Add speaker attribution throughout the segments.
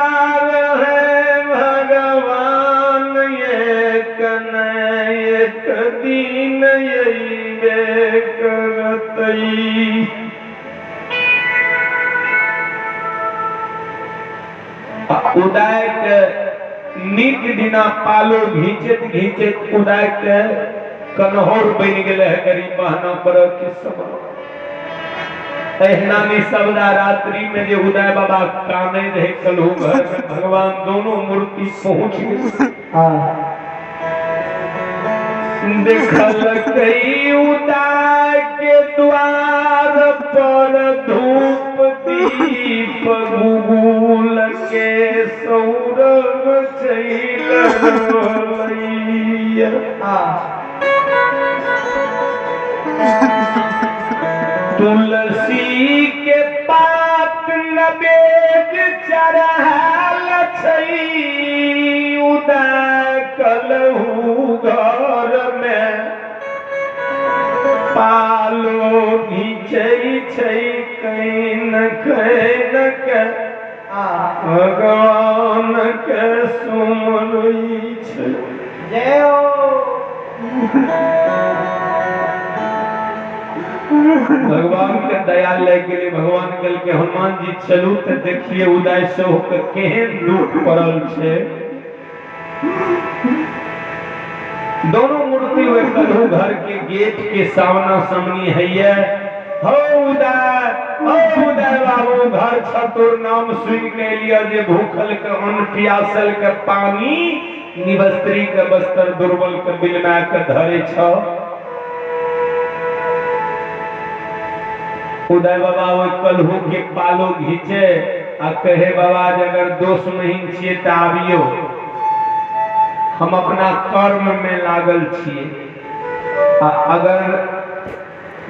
Speaker 1: है भगवान एक न एक दिन अइबे करतई। उदय के नित दिना पालो घींचैत घींचैत उदय के कन्हौर बनि गेलै है गरीब बहना पर के समय। एहना निशब्दा रात्रि में जे उदय बाबा काने रहे कलहू घर में भगवान दोनों मूर्ति पहुंच गए। देखलकै उदय के द्वार पर धूप दीप गुगुल के सौरभ चैल रहलैया। तुलसी के पात नवेद चढ़ल छै उदय कलहू घर में पालो घीचै छै can can के भगवान के सुमरै छै।
Speaker 2: जय हो।
Speaker 1: भगवान के दया लग गेलै। भगवान कहलकै हनुमान जी चलू तऽ देखिए उदय साहु के केहन दुख पड़ल छै। दोनों मूर्ति ओहि कलहू घर के गेट के सामना सामनी है। हो उदय, हो उदय बाबू, घर छतोर नाम सुन के लिया जे भूखल के अन्न प्यासल के पानी निवस्त्री के बस्तर दुर्बल के बिलमा के धरे छ। उदय बाबा ओहि कलहू के पालो घीचे आ कहे बाबा जे अगर दोष महीन छियै तऽ आबियौ, हम अपना कर्म में लागल छियै, आ अगर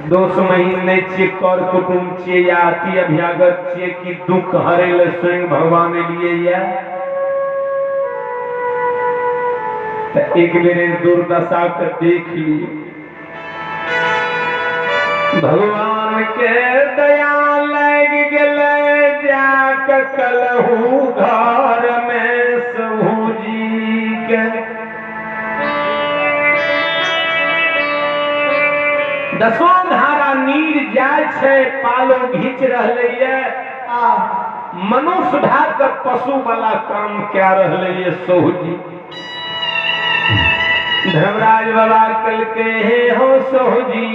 Speaker 1: दोष महीन नहीं छियै, कर कुटुम्ब छियै या अति अभ्यागत छियै कि दुख हरै लए स्वयं भगवान एलियै या तऽ एक बेर दुर्दशा के देख लियौ। भगवान के दया लग गेलै जाके कलहू घर में सहू जी के दसों धारा नीर जाय छै, पालो घींच रहलै ये, मनुष्य भए के पशु वाला काम कए रहलै ये सहू जी। धर्मराज बाबा कहलकै हे हो सहू जी,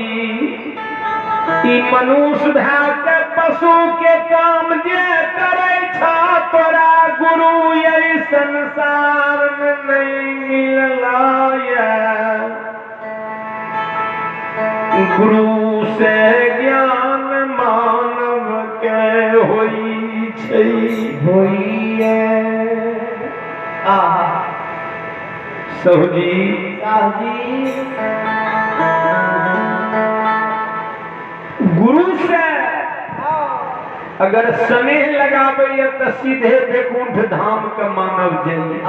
Speaker 1: ई मनुष्य भए के पशु के काम जे करै छ तोरा गुरु एहि संसार में नहीं मिलला ये। गुरु से ज्ञान मानव के होई छै
Speaker 2: होइए।
Speaker 1: सहू जी,
Speaker 2: साहू जी,
Speaker 1: गुरु से अगर स्नेह लगाबैया तऽ सीधे वैकुंठ धाम के मानव जाइए।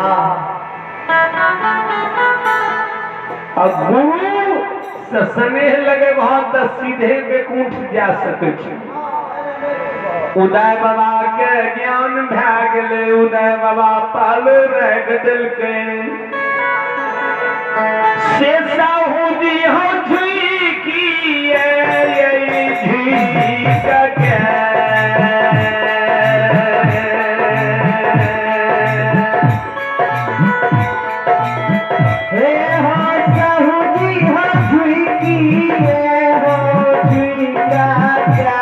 Speaker 1: आ गुरु से स्नेह लगेबह तऽ सीधे वैकुंठ जा सकै छै। उदय बाबा के ज्ञान भए गेलै, उदय बाबा पालो राखि देलकै। से साहू जी हो झुकिए झुक के
Speaker 2: हे हो साहू जी हो झुकिए हो झुका के।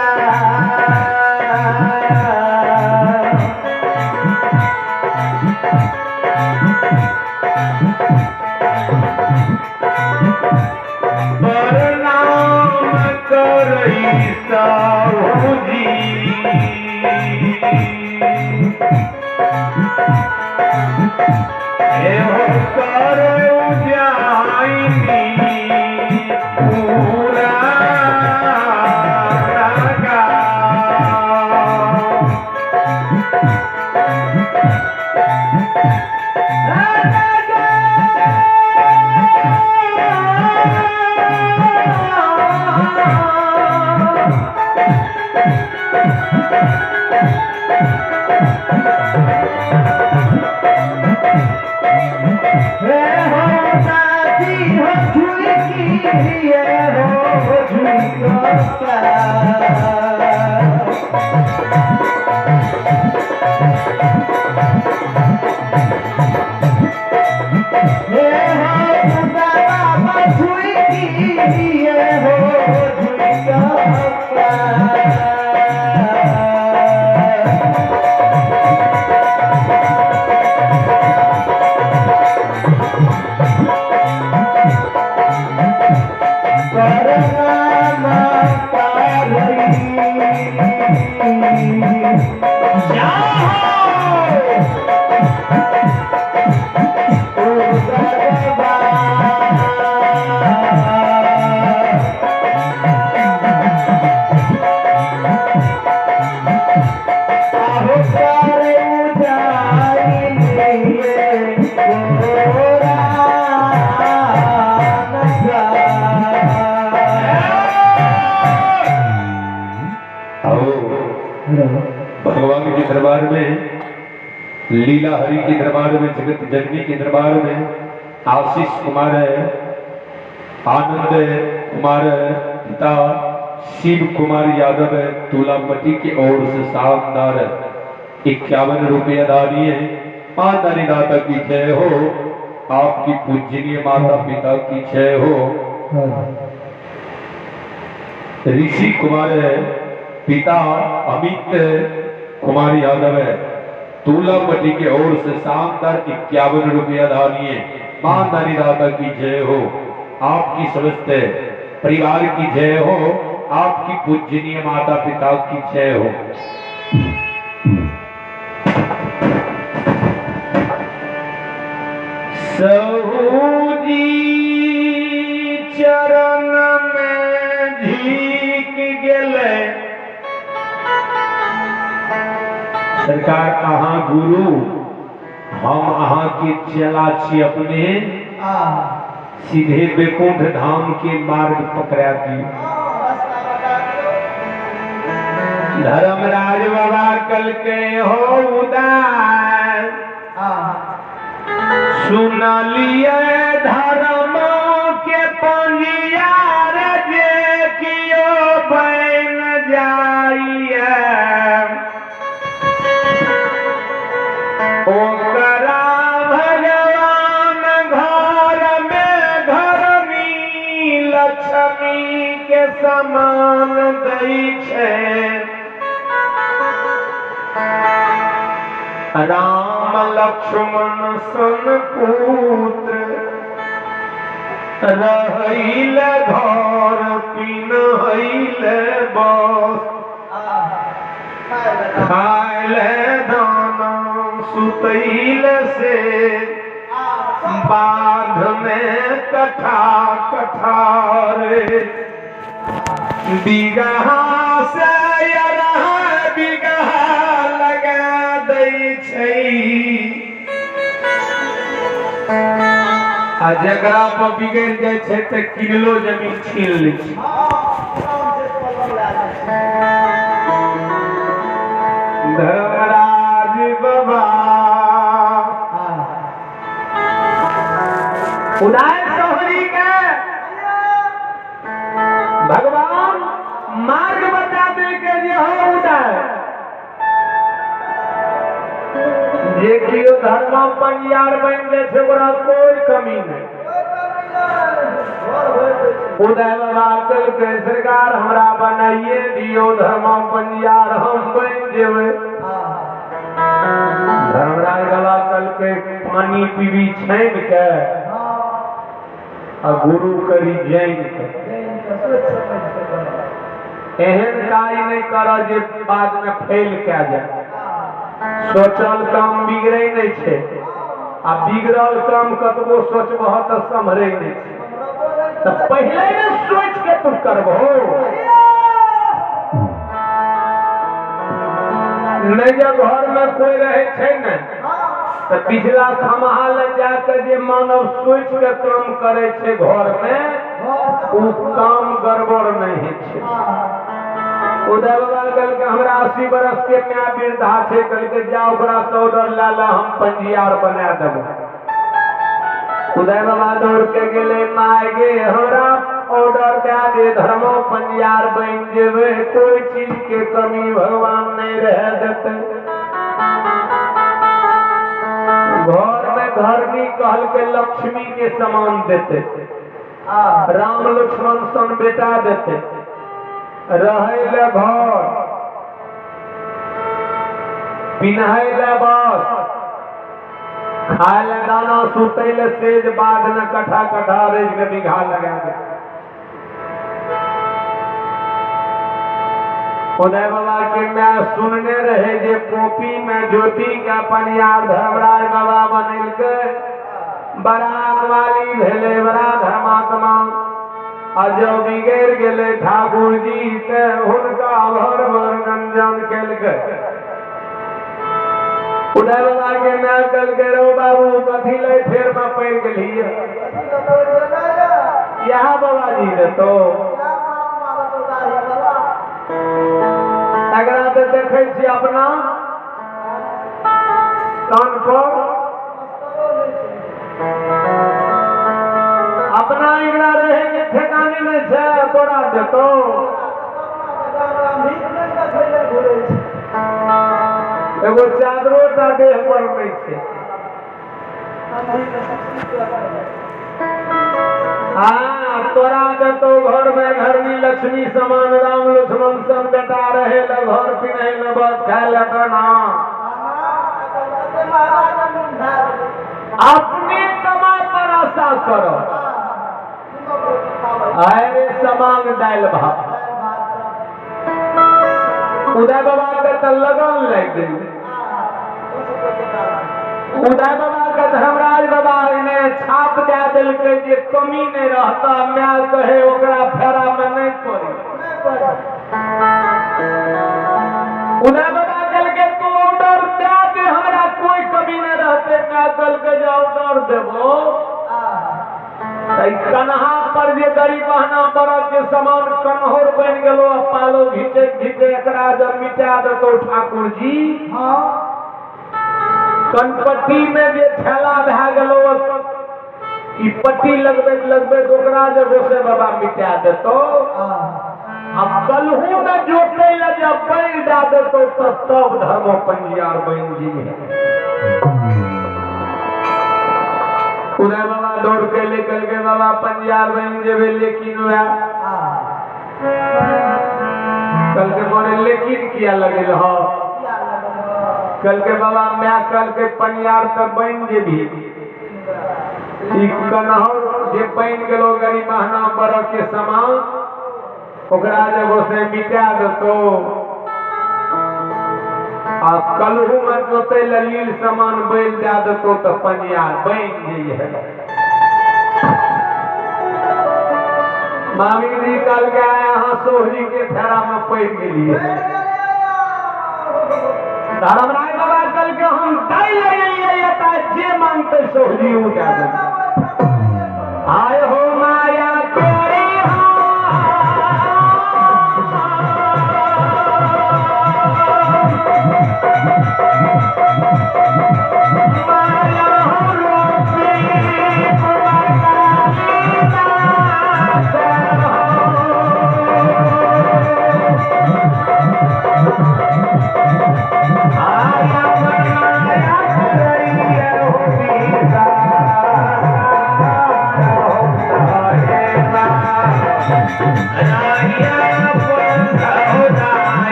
Speaker 1: प्रणाम करई साहू जी, हे हो कर उजाइनी पूरा गा।
Speaker 2: Thank you.
Speaker 1: भगवान के दरबार में, लीला हरि के दरबार में, जगत जननी के दरबार में आशीष कुमार है, आनंद कुमार है, पिता शिव कुमार यादव है, तुलापति की ओर से शानदार 51 रुपया दानी है। मानदानी दाता की जय हो, आपकी पूजनीय माता पिता की जय हो। ऋषि कुमार है, पिता अमित कुमार यादव है, तुलापति के ओर से शानदार 51 रुपया दानी है। मानदानी दाता की जय हो, आपकी समस्त परिवार की जय हो, आपकी पूजनीय माता पिता की जय हो। सहूजी चरण में झीक गेले सरकार, अहाँ गुरु हम अहाँ के चला छी, अपने सीधे बैकुंठ धाम के मार्ग पकड़ा दियो। धर्मराज बाबा कल के हो उदार, सुन लिए धर्म के पंजियार जे कियो बन जाइए, ओकरा भगवान घर में घरनी लक्ष्मी के समान दै छै। राम लक्ष्मण सन पुत्र रहैल घर पिन्हैल बस, खाइल दाना सुतैल से बाध में कठा कठारे, बिगहा से बिगहा लगा दै छै। आ जकरा पर बिगड़ जाइ छै तऽ किनलो जमीन छीन लै छै। धर्मराज बाबा उदय सोहरी के भगवान मार्ग बता दे के जे हो उदय, जे कियो धर्म पंजियार बन जाय छै ओकरा कोई कमी नहीं। उदय बाबा कहलकै सरकार हमरा बनाइए दियो धर्म पंजियार, हम बन जेबै। धर्मराज बाबा कहलकै पानी पीबी छानि के आ गुरु करी जैन के, एहन काज नहीं कर जे बाद में फेल कए जाए। सोचल काम बिगड़े नहीं छै आ बिगड़ल काम कतबो सोचबह तऽ सम्हरे नहीं छै, तऽ पहिले ने सोच के तू करबहो। नहीं जे घर में कोई रहे छै ने तऽ पिछला खमहा लग जाके जे मानव सोच के काम करे छै घर में, ओ काम गड़बड़ नहीं होइ छै। उदय बाबा कहलकै हमरा 80 बरस के my वृद्धा छै, कहलकै जा ओकरा से ऑर्डर ला ला हम पंजियार बना देबै। उदय बाबा दौड़ के गेलै, my गे हमरा ऑर्डर दे दे, धर्मो पंजियार बनि जेबै, कोई चीज के कमी भगवान नहीं रह देते। घर में घरनी कहलकै लक्ष्मी के समान देते, राम लक्ष्मण सन बेटा देते, रहै ले घर पिन्है ले बस, खाय ले दाना, सुतै ले सेज, बाद में कट्ठा कट्ठा रेज के बीघा लगा दे। उदय बाबा के मैं सुनने रहे जे कॉपी में ज्योति का पनियार धर्मराज बाबा बनेलकै, बड़ा वाली भेले, बड़ा धर्मात्मा। आ जब बिगड़ गेले ठाकुर जी ते हुनका भर भर गंजन केलकै। उदय बाबा के मैं कहलकै रौ बाबू कथी ले फेर में पड़ि गेलियै, इएह बाबा जी देतो। एकरा तऽ देखै छी अपना तन पर, अपना एकरा रहै के ठेकाने नहि छै, तोरा देतो। एगो चादरो टा देह पर नहि छै। हाँ तोरा देतो घर में घरनी लक्ष्मी समान राम लक्ष्मण सन बेटा रहे ल घर पिन्है ल बस खाय ल ना। अपने कमाई पर आशा करो। अरे समान दालि भात। उदय बाबा के तो लगन लागि गेल। उदय बाबा के धर्मराज बाबा ने छाप दे देलकै जे कमी नहीं रहता, my कहे ओकरा फेरा में नहीं पड़ी। उदय बाबा कहलकै तू ऑर्डर दे दे, हमरा कोई कमी नहीं रहते। My कहलकै जे ऑर्डर देबो कन्हा पर जे गरीब बहना बरद के समान कन्होर बनि गेलो, पालो घीचे घीचे एकरा जब मिटा देतो ठाकुर जी। कनपट्टी में जे ठेला भए गेलो, ई पट्टी लगबैत लगबैत ओकरा जे गोसे बाबा मिटा देतो। अब कलहू में जोते ले जब पैर दे देतो तब धर्म पंजियार बनि जी। उदय बाबा दौड़ के लेकर के बाबा पंजियार बनि जेबे, लेकिन वएह कल के बोले लेकिन किया लगल हो। कल के बाबा मैं कल के पंजियार तक बनि जेबी, ई कन्हौर जे बनि गेलो गरीब बहना बरद के समान ओकरा जब से मिटा देतो आ कलहू में जोते लील समान बैल दे देतो तो पंजियार बनि जइहे। मामी जी कल के अहाँ सोहरी के फेरा में पड़ि गेलियै। धर्मराज बाबा कल के हम दै ले एलियै तऽ जे मांगते सोहरी उ दए देबै। आय हो माया तोरी माया हो रूपी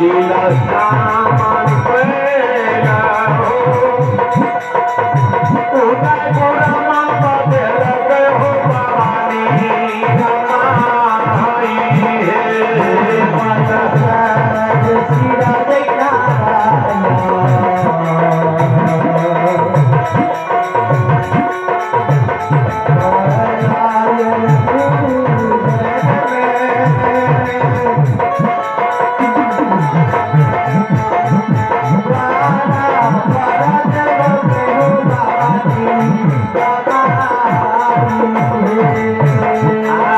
Speaker 1: लीला सामान पैला हो उदय गुरमा बदल हो भवानी रमाई हे माता
Speaker 2: सिरा
Speaker 1: आ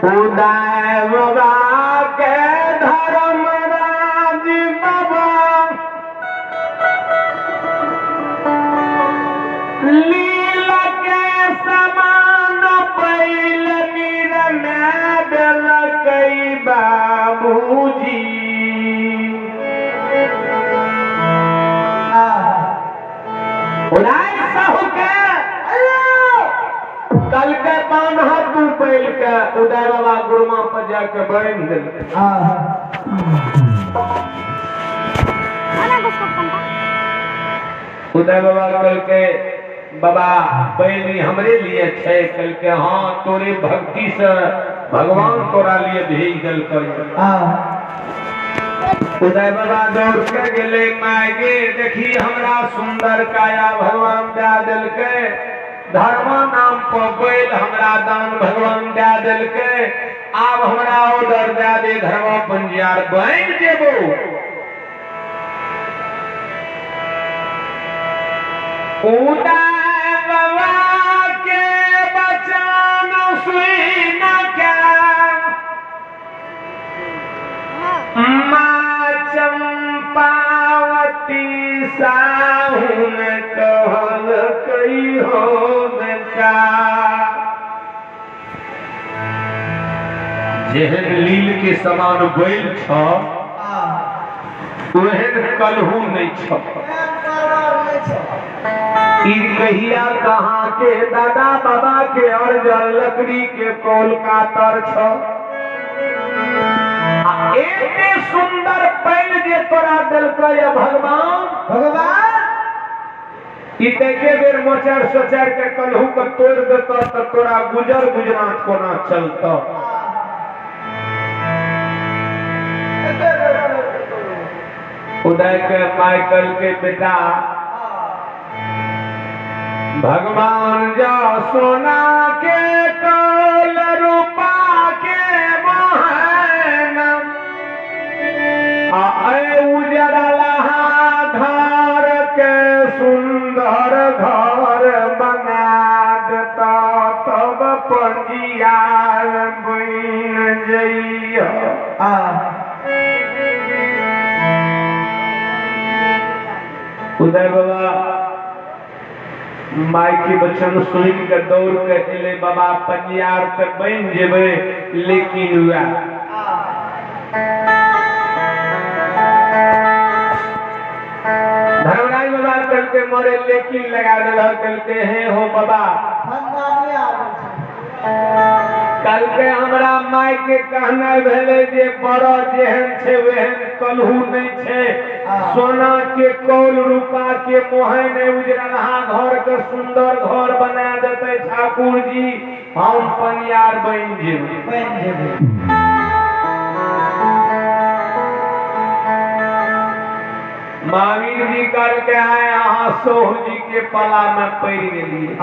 Speaker 1: उदय बाबा के धर्मराज बाबा लीला के समान पैल निरमे देलकै बाबूजी। उदय साहू के कल के बान्ह तू बैल के उदय बाबा गुरुमा पर जाके बांध देलकै। उदय बाबा कहलकै बाबा बैल हमरे लिए छै। कहलकै हाँ तोरे भक्ति से भगवान तोरा लिए भेज देलकै। उदय बाबा दौड़ के गेलै माय गे देखी हमरा सुंदर काया भगवान दए देलकै, धर्मा नाम पर बैल हमरा दान भगवान दए देलकै, आब हमरा ऑर्डर दए दे धर्मा पंजियार बनि जेबो। उदय बाबा के बचन सुन के माँ चंपावती साहुन कहलकै हो बेटा, जेहन लील के समान बैल छ ओहन कलहू नहीं छ। ई कहिया कहाँ के दादा बाबा के अर्जल लकड़ी के कोल कातर छ, एते सुंदर बैल जे तोरा देलकै भगवान भगवान ई एके बेर मोचर सोचर के कलहू के तोड़ देतौ त तोरा गुजर गुजरात कोना चलतौ। उदय के माइकल के बेटा भगवान जा सोना के कौल रूपा के मोहन आए उजरलहा घर के सुंदर घर बना देता तब पंजियार बन जइह। उदय बाबा माई के बचन सुन के दौड़ के एले बाबा पंजियार ते बन जेबै, लेकिन वह धर्मराज बाबा कहलकै मोरे लेकिन लगा देलक। कहलकै हे हो बाबा कहलकै हमरा माय के कहनाइ भेलै जे बड़ जेहन छै ओहन कलहू नहीं छै, सोना के कौल रूपा के मोहन उजरलहा घर के सुंदर घर बना देतै ठाकुर जी, हम पनियार बनि जेबै। महावीर जी कहलकै आय अहाँ सोहू जी के पला में पड़ि गेलियै।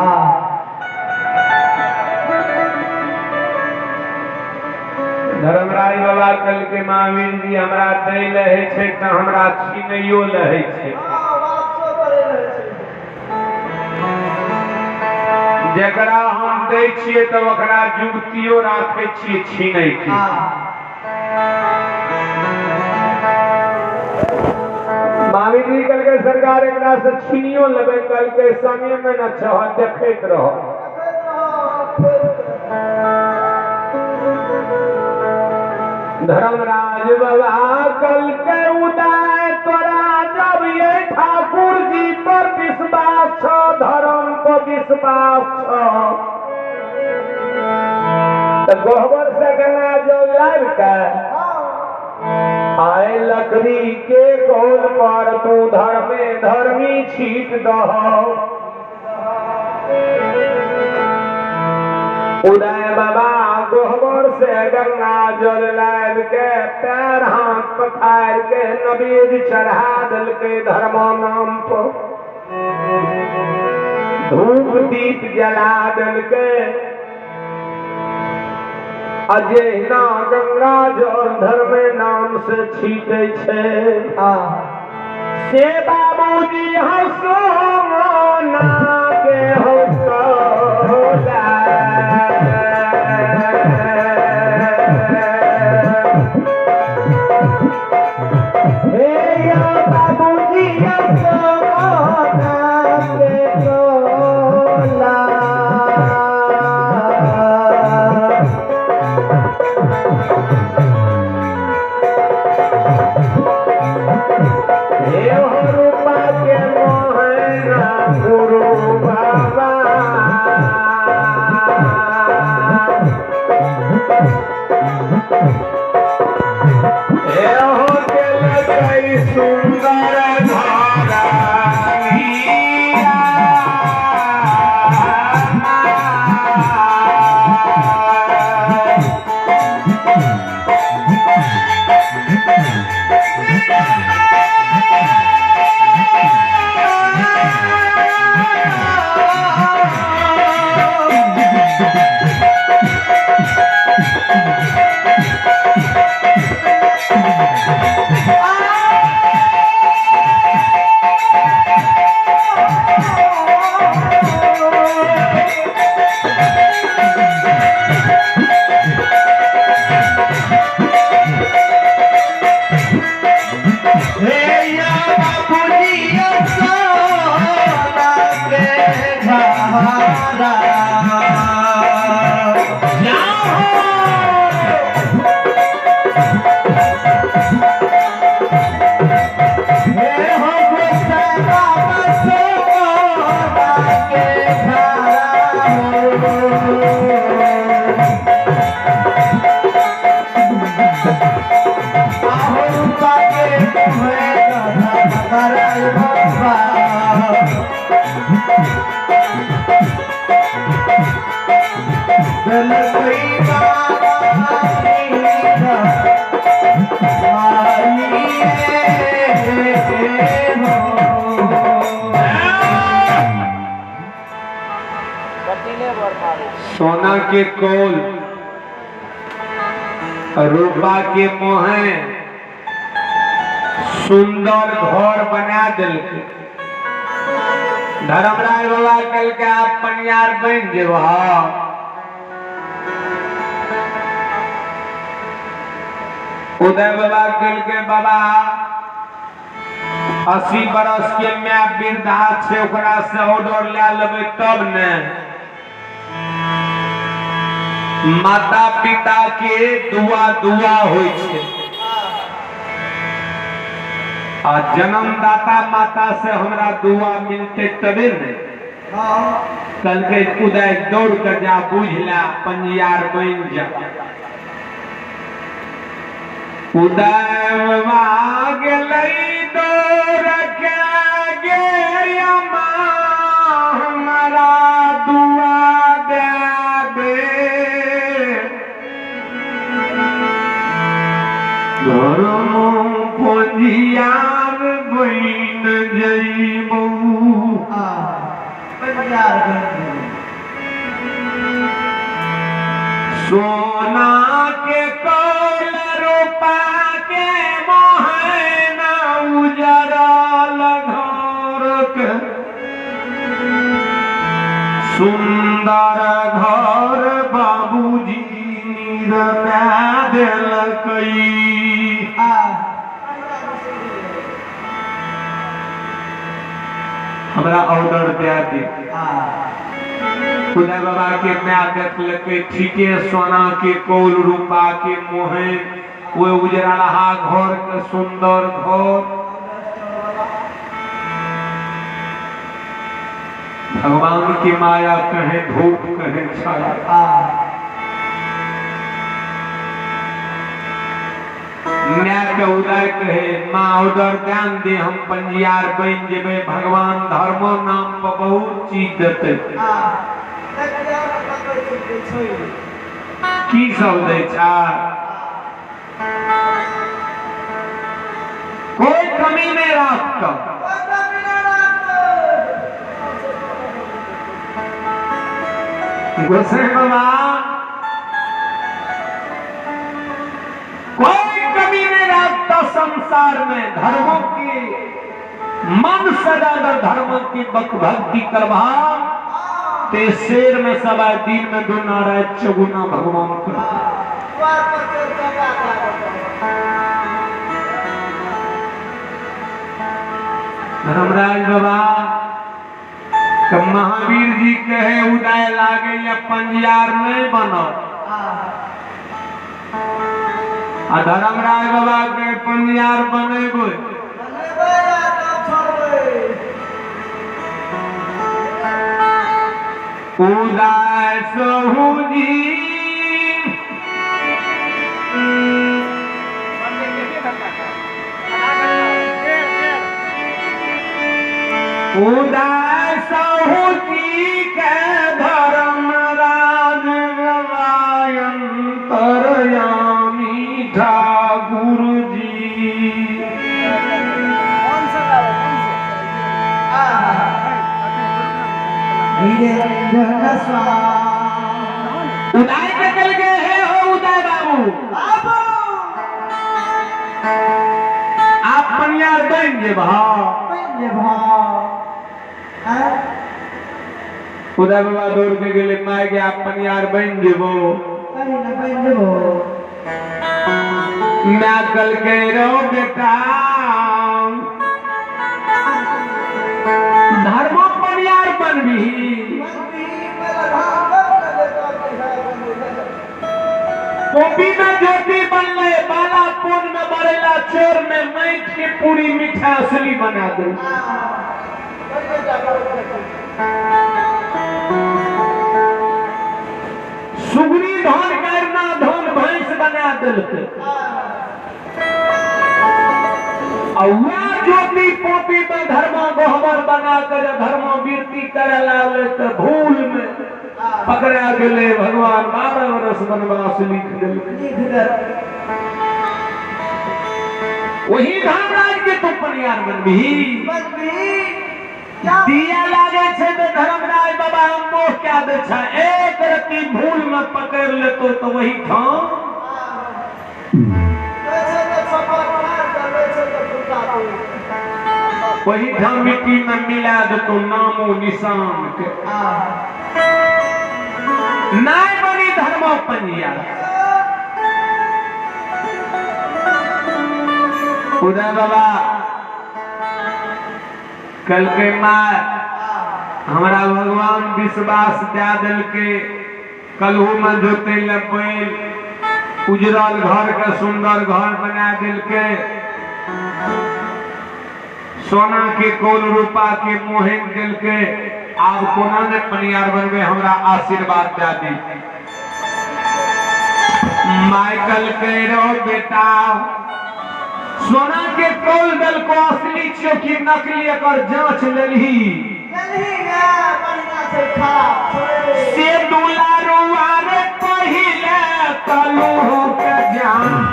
Speaker 1: धर्मराज बाबा कहलकै महावीर जी हमरा दै लए होइ छै तऽ हमरा छीनैयो लए होइ छै, जकरा हम दै छियै तऽ ओकरा जुगतियो राखै छियै छीनै के। महावीर जी कहलकै सरकार एकरा से छीनियो लेबै। कहलकै समय में न छह देखैत रह। धर्मराज बाबा कहलकै उदय तोरा जब ये ठाकुर जी पर विश्वास छ, धर्म पर विश्वास छ त गोबर से गंगा जल लाबि के आए लकड़ी के कोल पर तू धर्मे धर्मी छीट दह। उदय बाबा गोबर से गंगा जल लाबि के पैर हाथ पखार के नबीज चढ़ा देलकै धर्मा नाम पर, धूप दीप जला देलकै। आ जहिना गंगा जल धर्म नाम से छीटे छै से बाबूजी हम सोना के हो सोना के कोल रूपा के मोहे सुंदर घर बना दिलके। धर्मराय बाबा कल के आप पनियार बन जेबह। उदय बाबा कल के बाबा 80 बरस के my वृद्धा छे ओकरा से ऑर्डर ले लेबै तब ने। माता पिता के दुआ दुआ होइ छे आ जन्मदाता माता से हमरा दुआ मिलते तबे ने। कल के उदय दौड़ कर जा बुझ ला पंजियार बन जा। उदय बाबा गेलै दौड़ के गे हमरा दुआ दे दे। धर्म पंजियार बन जइबौ। सोना के कोल रूपा के मोहना उजरल घर के सुंदर घर बाबूजी निरमा देलकै। हमरा ऑर्डर दे दे। उदय बाबा के my देखलकै ठीके सोना के कोल रूपा के मोहे वो उजरलहा घर के सुंदर घर। भगवान की माया कहे धूप कहे छाया। My के उदय कहे माँ ऑर्डर ध्यान दे हम पंजियार बन जेबै। भगवान धर्मो नाम पर बहुत चीज देते। की सब दै छै? कोई कमी नहीं राखता। गोसाई बाबा संसार में धर्मों की मन सदा अगर धर्म की भक्ति करबा ते शेर में सवा दिन में दो नारायण चौगुना भगवान कर। धर्मराज बाबा तो महावीर जी कहे उदय लागे या पंजियार नहीं बनो। आ धर्मराज बाबा के पंजियार बनेबे। उदय सहू जी उदय सहू जी के धर्मराज अंतर्यामी ठाकुर जी। उदय के चल गए हैं हो उदय बाबू आप पनियार बन जे भाव। उदय बाबा दौड़ के गेले my गे आप पनियार बन जेबो। मैं कल के रहो बेटा धर्म पनियार बनबी। कॉपी में ज्योति बनले बाला पुन में बरेला चोर में मैठ के पूरी मिठा असली बना दे। सुगरी धन करना धन भैंस बना दिलके। ज्योति पोपी में धर्मा गोहबर बना कर धर्मा वीरती करे लागले तो भूल में पकड़ा गेले भगवान 12 वर्ष वनवास लिख दिलके। वही धर्मराज के तो परियार बनबी दिया लागे छे तो धर्मराज बाबा हम मोह क्या दे छे एक रत्ती भूल में पकड़ लेतो तो वही ठाम वही ठाम मिट्टी में मिला देतो नामो निशान के। नाय बनी धर्म पंजिया। उदय बाबा कल के माँ हमारा भगवान विश्वास दे दिल के कलहू में जोते ले बैल उजरल घर के सुंदर घर बना दिल के सोना के कोल रूपा के मोहिन दिल के आप कोना ने पनियार बनवे हमरा आशीर्वाद दे दी। माइकल के रो बेटा सोना के कोल दल को असली छियो कि नकली एकर जांच लेलही से दुलारुआ रे पहिले तलू के जांचियो।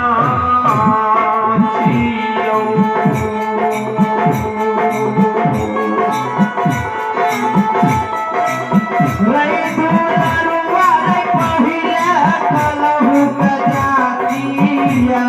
Speaker 2: रे दुलारुआ रे पहिले तलू के जांचिया।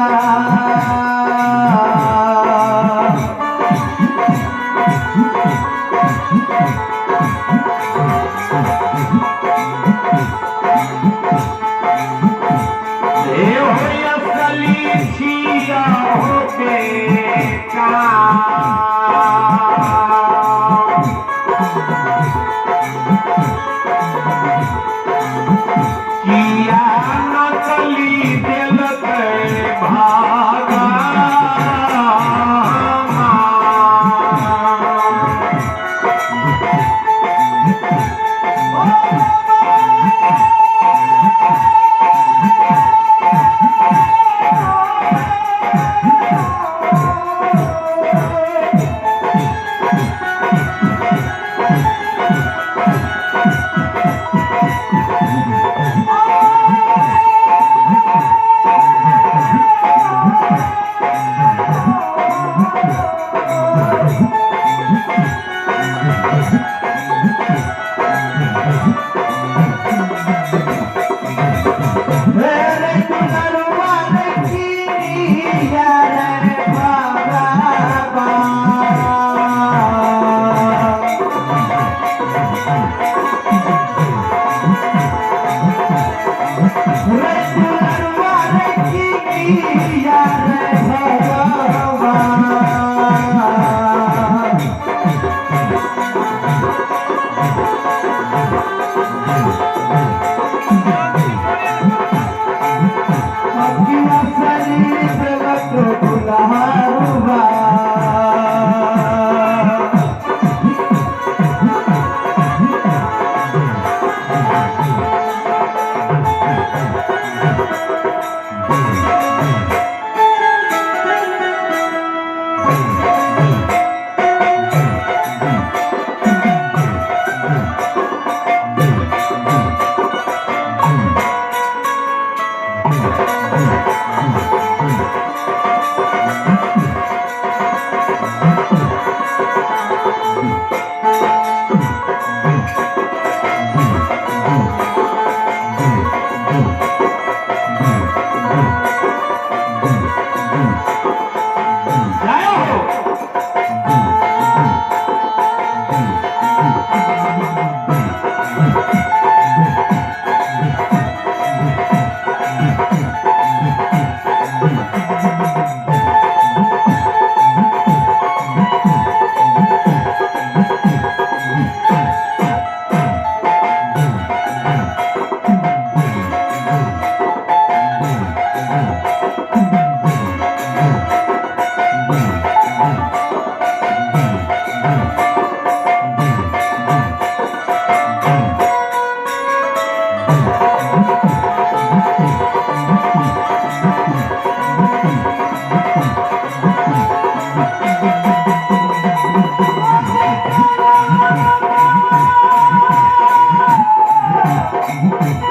Speaker 1: जय हो।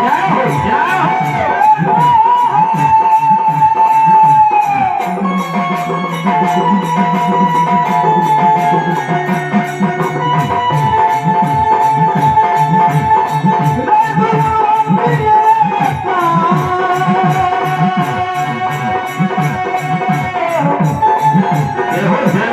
Speaker 1: जय हो, जय हो। जय हो, जय हो।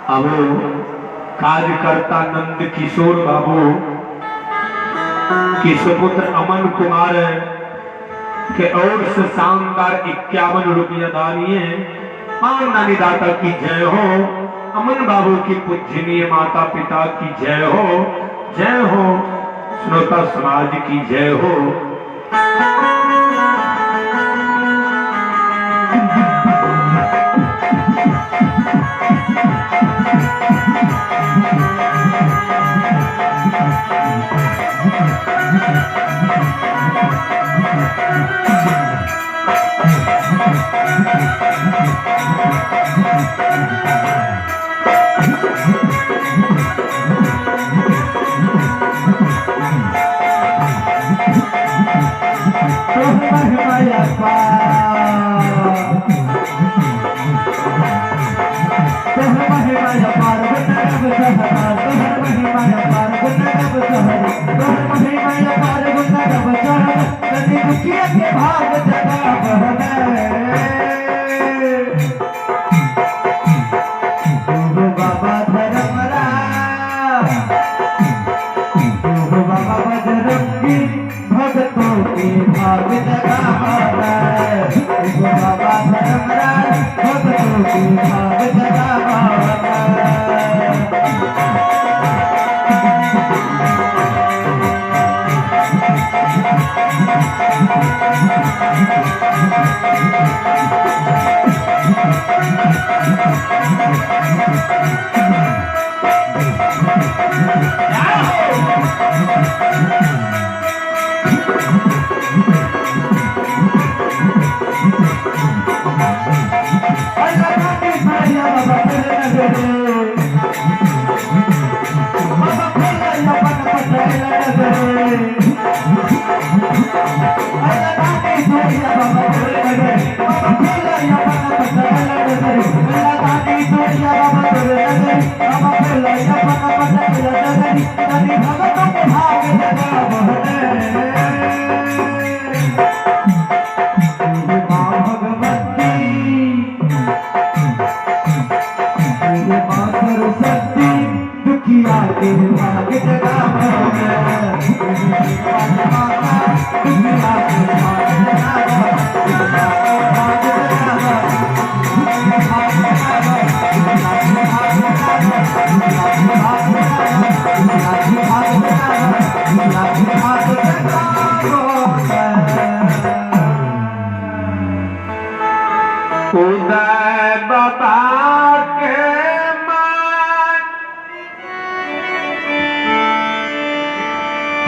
Speaker 1: अब कार्यकर्ता नंद किशोर बाबू के सुपुत्र अमन कुमार के ओर से शानदार 51 रुपया दानिए। मानदानी दाता की जय हो। अमन बाबू की पूजनीय माता पिता की जय हो। जय हो श्रोता समाज की जय हो।
Speaker 2: बाबा धर्मराज, बाबा बजरंगी, भक्तों के भाग जगावाना। बाबा धर्मराज, भक्तों के भाग जगावाना। दुखिया के भाग जगावना।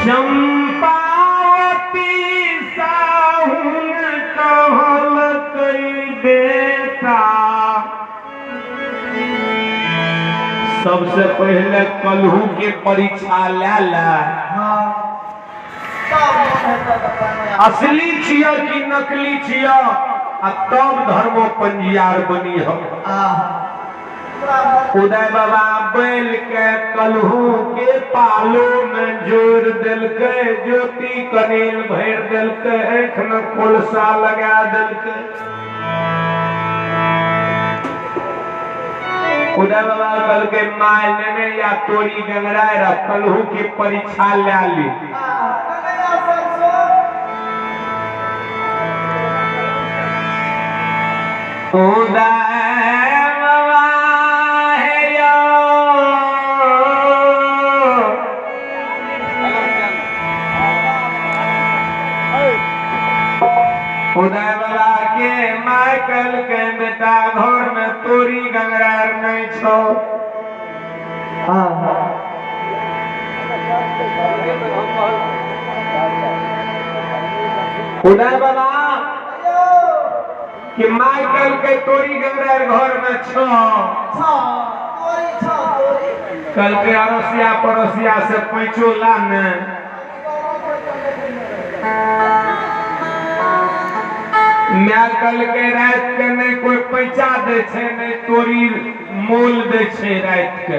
Speaker 1: चंपावती साहुन कहलकै बेटा, सबसे पहले कलहू के परीक्षा ले ले, असली छिया कि नकली छिया, आ तब धर्मो पंजियार बनी हम। उदय बाबा बैल के कलहू के पालो में जोड़ दिलकै, ज्योति कनेल भर दिलकै, आँख में कोलसा लगा दिलकै। उदय बाबा कहलकै my लेने या तोरी गंगराय रह, कलहू के परीक्षा ले ली। उदय बाबा हे यो, उदय बाबा के my कहलकै बेटा घर में तोरी गंगरार नहीं छो। उदय बाबा कि my कहलकै तोरी गंगरार घर में छो, कहलकै अड़ोसिया पड़ोसिया से पैंचो ला ने। My कहलकै रात के नहीं कोई पैसा दे छे, नहीं तोरी मोल दे छे रात के।